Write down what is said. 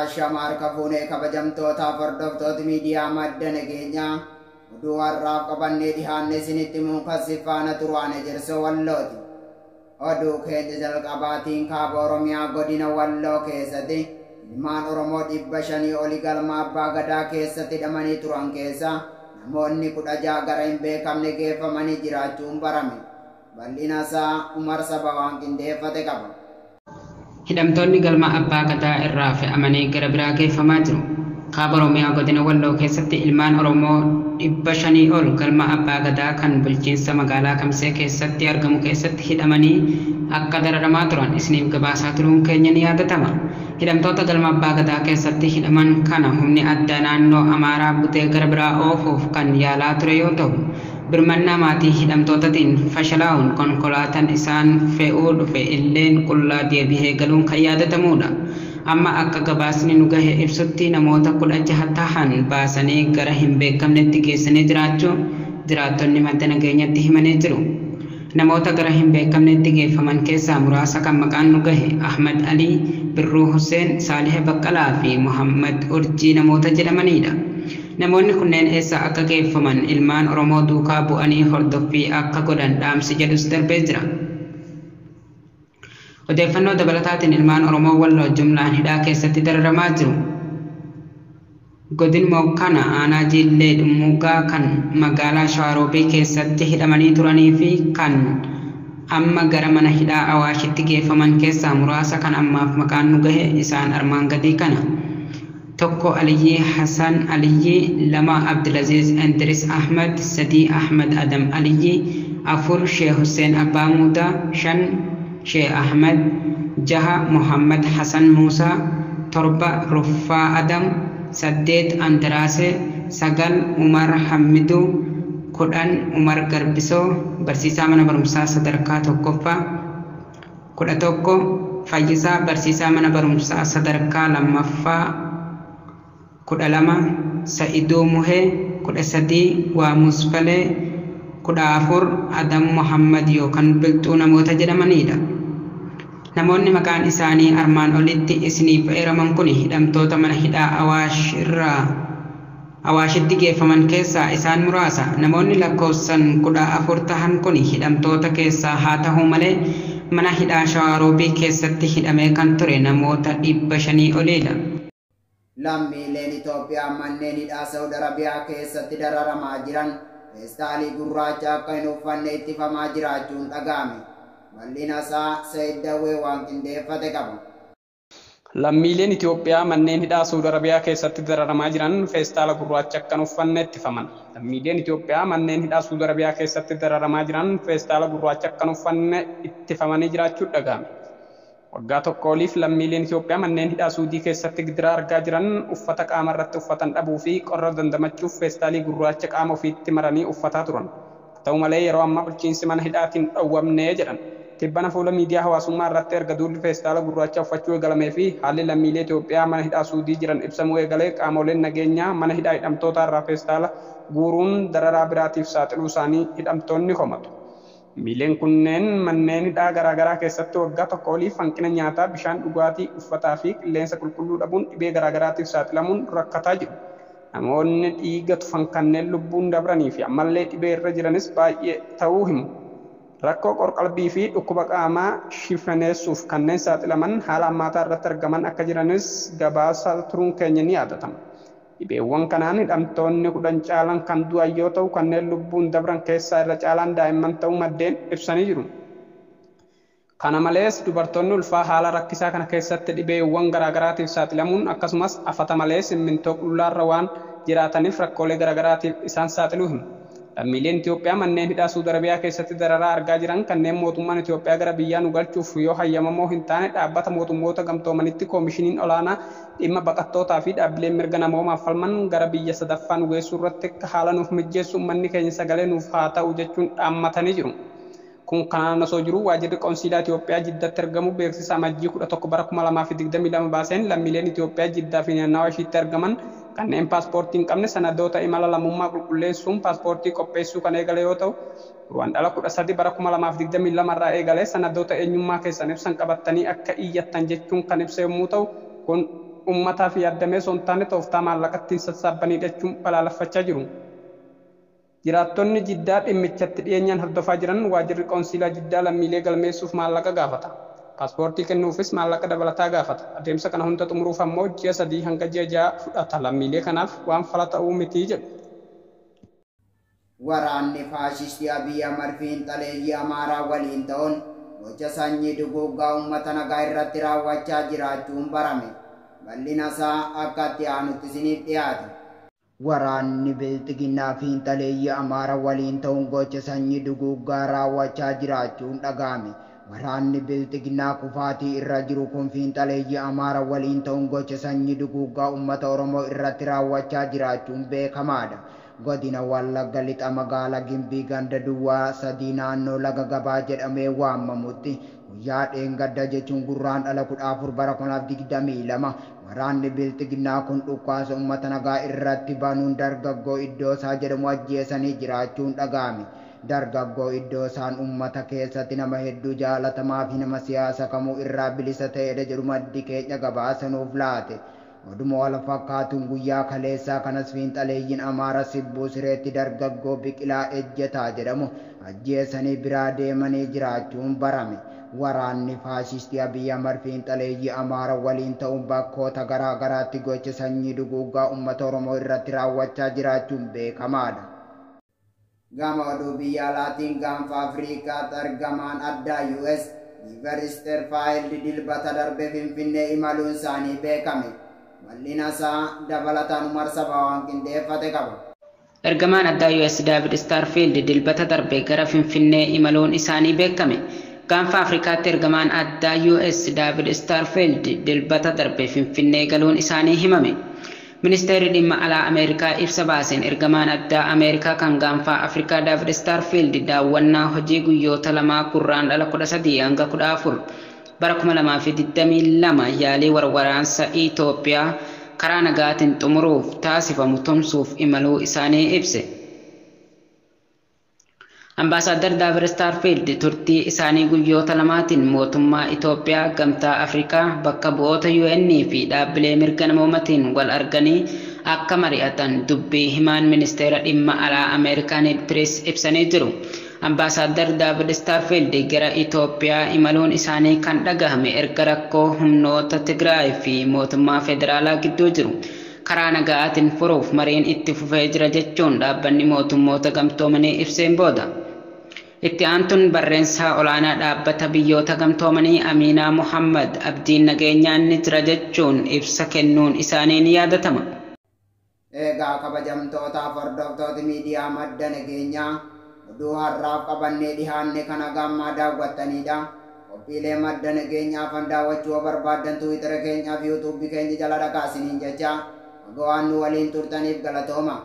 Ashama harka fuunee kabajamtootaaf hordoftoota miidiyaa Madda Nageenyaa, oduu har'aaf qabannee dhihaanne isinitti himuun kan si faana turu ani Ejersoo Wallooti. Oduu keenya jalqabaatiin, kaaba Oromiyaa godina Walloo keessatti ilmaan Oromoo 500 oli galma Abbaa Gadaa keessatti hidhamanii turan keessa namoonni 16 gara hin beekamne geeffamanii jiraachuun barame. Bal'ina isaa Umar Saba waan qindeeffate qaba. Hidhamtoonni galma Abbaa Gadaa irraa fe'amanii gara biraa geeffamaa jiru. Kaaba Oromiyaa godina Walloo keessatti ilmaan Oromoo 500 ol galma Abbaa Gadaa kan bulchiinsa magaalaa Kamisee keessatti argamu keessatti hidhamanii akka dararamaa turan isiniif gabaasaa turuun keenya ni yaadatama. Hidhamtoota galma Abbaa Gadaa keessatti hidhaman kana humni addaa naannoo Amaaraa butee gara biraa oofuuf kan yaalaa ture yoo ta'u, birmannaa maatii hidhamtootatiin fashalaa'uun konkolaataan isaan fe'uu dhufe illeen qullaa deebi'ee galuun kan yaadatamudha. Amma akka gabaasni nu gahe ibsutti namoota 16 tahan baasanii gara hin beekamnetti geessanii jiraachuu jiraattonni Madda Nageenyatti himanii jiru. Namoota gara hin beekamnetti geeffaman keessaa muraasa kan maqaan nu gahe Ahmad Alii, Birruu Hussein, Saalih Baqqalaa fi Muhammad Urjii namoota jedhamanidha. Namoonni kunneen eessa akka geeffaman ilmaan Oromoo duukaa bu'anii hordoffii akka godhan dhaamsi jedhus darbee jira. Odeeffannoo dabalataatiin, ilmaan Oromoo Walloo jumlaan hidhaa keessatti dararamaa jiru. Godinuma kana aanaa Jiillee Dhummuugaa kan magaalaa Shawaroobii keessatti hidhamanii turanii fi kan amma gara mana hidhaa Awaashitti geeffaman keessaa muraasa kan ammaaf maqaan nu gahe isaan armaan gadii kana. 1, Aliyyii Hasan Aliyyii, 2, Abdulaziz Idris Ahmed, 3, Ahmed Adam Aliyyii, 4, Shee Hussein Abbaa Muudaa, 5, Shee Ahmed, 6, Muhammad Hasan Muusaa, 7, Ruffaa Adam, 8, Andiraasee, 9, Umar Hammiduu, 10, Umar Garbisoo, barsiisaa mana barumsaa sadarkaa tokkoffaa, 11, Fayyisaa, barsiisaa mana barumsaa sadarkaa lammaffaa, 12, Sa'iduu Muhee, 13, Waamus Falee, 14, Adam Muhammad yookaan Bilxuu namoota jedhamanidha. Namoonni maqaan isaanii armaan olitti isiniif eeraman kun hidhamtoota mana hidhaa Awaash irraa Awaashitti geeffaman keessaa isaan muraasa. Namoonni lakkoofsan 14 tahan kun hidhamtoota keessaa haa ta'uu malee mana hidhaa Shawaroobii keessatti hidhamee kan ture namoota 500 oliidha. Lammiileen Itoophiyaa manneen hidhaa Saudi Arabiyaa keessatti dararamaa jiran feestaalii gurraacha akka hin uffanne ittifamaa jiraachuun dhaga'ame. Bal'ina isaa Sayid Dawwee waan qindeeffate qaba. Lammiileen Itoophiyaa manneen hidhaa Saudi Arabiyaa keessatti dararamaa jiran feestaala gurraacha akka hin uffanne ittifaman. Lammiileen Itoophiyaa manneen hidhaa Saudi Arabiyaa keessatti dararamaa jiran feestaala gurraacha akka hin uffanne ittifamanii jiraachuu dhaga'ame. Waggaa tokko oliif lammiileen Itoophiyaa manneen hidhaa Suudii keessatti gidiraa argaa jiran uffata qaama irratti uffatan dhabuu fi qorra dandamachuuf feestaalii gurraacha qaama ofiitti maranii uffataa turan. Haa ta'u malee yeroo ammaa bulchiinsi mana hidhaatiin dhowwamnee jedhan. Tibbana fuula miidiyaa hawaasummaa irratti erga duulli feestaala gurraacha uffachuu eegalamee fi haalli lammiilee Itoophiyaa mana hidhaa Suudii jiran ibsamuu eegalee, qaamoleen nageenyaa mana hidhaa hidhamtoota irraa feestaala guuruun dararaa biraatiif saaxiluu isaanii hidhamtoonni komatu. Lammiileen kunneen manneen hidhaa garaagaraa keessatti waggaa tokko oliif hanqina nyaataa, bishaan dhugaatii, uffataa fi qilleensa qulqulluu dhabuun dhibee garaagaraatiif saaxilamuun rakkataa jiru. Namoonni dhiiga tufan kanneen lubbuun dabranii fi ammallee dhibee irra jiranis baay'ee ta'uu himu. Rakkoo qorqalbii fi dhukkuba qaamaa shifaneessuuf kanneen saaxilaman haala hammaataa irratti argaman akka jiranis gabaasa turuun keenya ni yaadatama. Dhibeewwan kanaan hidhamtoonni 10 caalan kan du'an yoo ta'u, kanneen lubbuun dabran keessaa irra caalaan daa'imman ta'uu maddeen ibsanii jiru. Kana malees dubartoonni ulfaa haala rakkisaa kana keessatti dhibeewwan garaagaraatiif saaxilamuun, akkasumas afata malee simmintoo qullaarra waan jiraataniif rakkoolee garaagaraatiif isaan saaxiluu himu. Lammiileen Itoophiyaa manneen hidhaa Saudi Arabiyaa keessatti dararaa argaa jiran kanneen mootummaan Itoophiyaa gara biyyaa nu galchuuf yoo hayyamamoo hin taane dhaabbata mootummoota gamtoomanitti koomishiniin olaanaa dhimma baqattootaa fi dhaabbileen mirga namoomaaf falman gara biyya sadaffaa nu geessuu irratti akka haala nuuf mijjeessu uummanni keenya sagalee nuuf haa ta'u jechuun dhaammatanii jiru. Kun kanaan osoo jiru, waajjirri qoonsiilaa Itoophiyaa Jiddatti argamu beeksisa Amajjii 11 bara 2022 baaseen lammiileen Itoophiyaa Jiddaa fi naannawa ishiitti argaman kanneen paaspoortii hin qabne sanadoota imala lammummaa qulqulleessuun paaspoortii qopheessuu kan eegale yoo ta'u, Guraandhala 13 bara 2022 irraa eegalee sanadoota eenyummaa keessan ibsan qabattanii akka iyyattan jechuun kan ibsa yommuu ta'u, kun uummataaf yaaddamee osoo hin taane tooftaa maallaqa ittiin sassaabanii jechuun balaaleffachaa jiru. Jiraattonni Jiddaa dhimmichatti dhiyeenyaan hordofaa jiran waajjirri qoonsiilaa Jiddaa lammiilee galmeessuuf maallaqa gaafata. Paaspoortii kennuufis maallaqa dabalataa gaafata. Adeemsa kana hunda xumuruuf ammoo ji'a 3 hanga ji'a 6 fudhata. Lammiilee kanaaf waan fala ta'uu miti jedhu. Waraanni faashistii Abiy Ahmad fiinxaleeyyii Amaaraa waliin ta'uun gocha sanyii duguuggaa uummata nagaa irratti raawwachaa jiraachuun barame. Bal'ina isaa akka itti aanutti isiniif dhiyaata. Waraanni Bilxiginnaa fiinxaleeyyii Amaaraa waliin ta'uun gocha sanyii duguuggaa raawwachaa jiraachuun dhaga'ame. Waraanni Bilxiginnaa kufaatii irra jiru kun fiinxaleeyyii Amaaraa waliin ta'uun gocha sanyii duguuggaa uummata Oromoo irratti raawwachaa jiraachuun beekamaadha. Godina Wallagga lixa magaalaa Gimbii ganda duwwaa 3 naannoo laga gabaa jedhamee waamamutti guyyaa dheengadda jechuun gurraan dhala 14 bara 2022 waraanni Bilxiginnaa kun dhukaasa uummata nagaa irratti banuun dargaggoo Iddoosaa jedhamu ajjeesanii jiraachuun dhaga'ame. Dargaggoo Iddoosaan uummata keessatti nama hedduu jaalatamaa fi nama siyaasa kamuu irraa bilisa ta'edha jedhu maddi keenya gabaasa nuuf laate. Oduma wal fakkaatuun guyyaa kaleessaa kanas fiinxaleeyyiin Amaara Sibbuu Sireetti dargaggoo Biqilaa Ejjetaa jedhamu ajjeesanii biraa deemanii jiraachuun barame. Waraanni faashistii Abiy Ahmad fiinxaleeyyii Amaara waliin ta'uun bakkoota garaa garaatti gocha sanyii duguuggaa uummata Oromoo irratti raawwachaa jiraachuun beekamaadha. Gama oduu biyya alaatiin gaanfa Afriikaatti argamaan addaa US Yuunivarsiitii Dilbata darbe Finfinnee imaluun isaanii beekame. Bal'ina isaa dabalataan Umar Sabaa waan qindeeffate qaba. Ergamaan addaa US David Starfield dilbata darbe gara Finfinnee imaluun isaanii beekame. Gaanfa Afrikaatti ergamaan addaa US David Starfield dilbata darbe Finfinnee galuun isaanii himame. Ministeerri dhimma alaa Ameerikaa ibsa baaseen ergamaan addaa Ameerikaa kan gaanfa Afrikaa David Starfield daawwannaa hojii guyyoota 2 gurraan dhala 13 hanga 14 bara 2022 yaalii warwaraansa Itoophiyaa karaa nagaatiin xumuruuf taasifamu tumsuuf imaluu isaanii ibse. Ambaasaadar David Starfield turtii isaanii guyyoota 2tiin mootummaa Itoophiyaa, Gamtaa Afrikaa, bakka bu'oota UN fi dhaabbilee mirga namoomaatiin wal arganii akka mari'atan dubbii himaan ministeera dhimma alaa Ameerikaa Ned Price ibsanii jiru. Ambaasaadar David Starfield gara Itoophiyaa imaluun isaanii kan dhagahame erga rakkoo humnoota Tigraay fi mootummaa federaalaa gidduu jiru karaa nagaatiin furuuf mariin itti fufee jira jechuun dhaabbanni mootummoota gamtoomanii ibseen booda. Itti aantuun barreessaa olaanaa dhaabbata biyyoota gamtoomanii Aminaa Mohammad abdiin nageenyaan ni jira jechuun ibsa kennuun isaanii ni yaadatama. Egaa kabajamtootaaf hordoftoota miidiyaa madda nageenyaa oduu har'aaf qabannee dhihaanne kana gammaa daawwattanidha. Qophiilee madda nageenyaa afaan daawwachuu yoo barbaaddan Tiwiitara keenyaa fi Yuutuubii keenya jala dhaqaa isiniin jecha. Waan nu waliin turtaniif galatooma.